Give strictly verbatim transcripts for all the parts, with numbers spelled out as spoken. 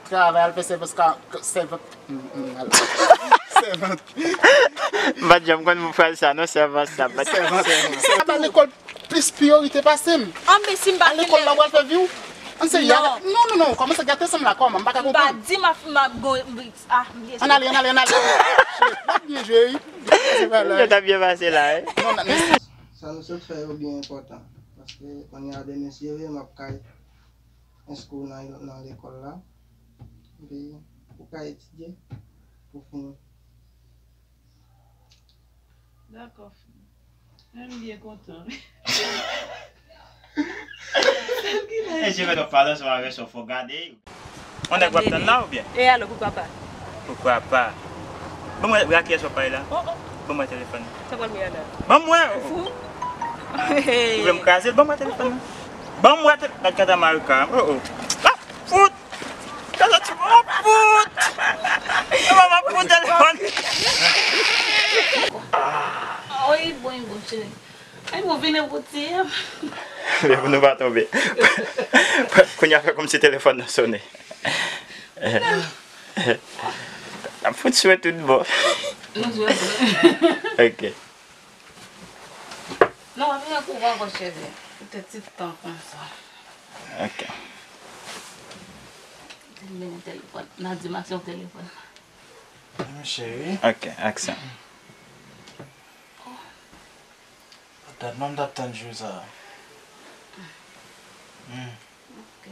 Travay, al fè sèvans ka, sèvant. M pa t janm konn fraz sa non, sèvans sa. Sèvant. Sèvant. Lekòl plis priyorite pase m. An, men si m pa fin lekòl la, w al fè vi w. An se ya. Non, non, non, kòmanse gate san m la, kòman? M pa ka konprann. M pa di m ap, m ap gon, ah, m bliye. Ann ale, ann ale, ann ale. Byen jwe, wi. Yo ta byen pase la, wi. Non, non, men sa nou sot fè yo byen enpòtan. Paske kounye a demen si Dye vle, m ap kay enskri w nan, nan lekòl la. Epi ou ka etidye pou fini. Dakò, frè m. Mwen m byen kontan. Mesye, fè w pale ansanm avè sa, fò gade. On nèg w ap tann la oubyen? E alò, poukwa pa? Poukwa pa? Ban mwen, a kiyès w ap pale la? Oh, oh. Ban mwen telefòn nan. Sa pral mwen la. Ban mwen! Ou fou? Ou vle m kraze l? Ban mwen telefòn nan. Ban mwen te-, gad kata marika. Oh, oh. Ah, fout! Kata ti, oh, fout! Mwen m ap fout telefòn. Oy, bon, bon, cheri. Ay, mwen vin pou tiye. Men pou nou pa tonbe. Kounye a fè kòmsi telefòn nan sonnen. N ap fout swe tout bon. Nou swe bon. Ok. Non, w ap gen kouran ankò, cheri. Poutèt ti tan konsa. Ok. Li mennen telefòn. N a di m ak se yon telefòn. Wi, cheri. Ok, aksyon. Dat non m t ap tann jou sa. Hmm. Ok.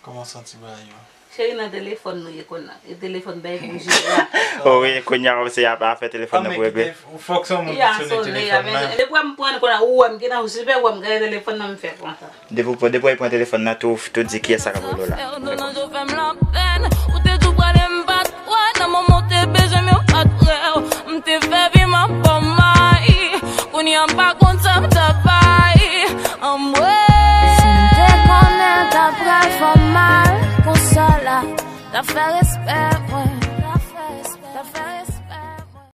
Kòman w santi bagay yo? Cheri, nan telefòn nou ye konn nan. E telefòn bay pou jwe a. O wi, kounye a se ap afè telefòn nan pou regle. Fòk se yon moun ki sonnen telefòn nan. Depi m pran konn nan, ou wè m gentan sipè wè m gade telefòn nan m fè konsa. Depi w pran, depi w pran telefòn nan, tou, tou di kiyès sa k ap rele w la. Fè nan je fè m lapèn. Ou te di w prale m pa t wè. Nan moman w te bezwen m, yo pa t wè w. M te fè vi m ap fè w mal. Kounye a m pa konn sa m ta bay. Anmwey. Si m te konnen l ta pral fè w mal konsa la, t ap fè respè mwen. T ap fè respè.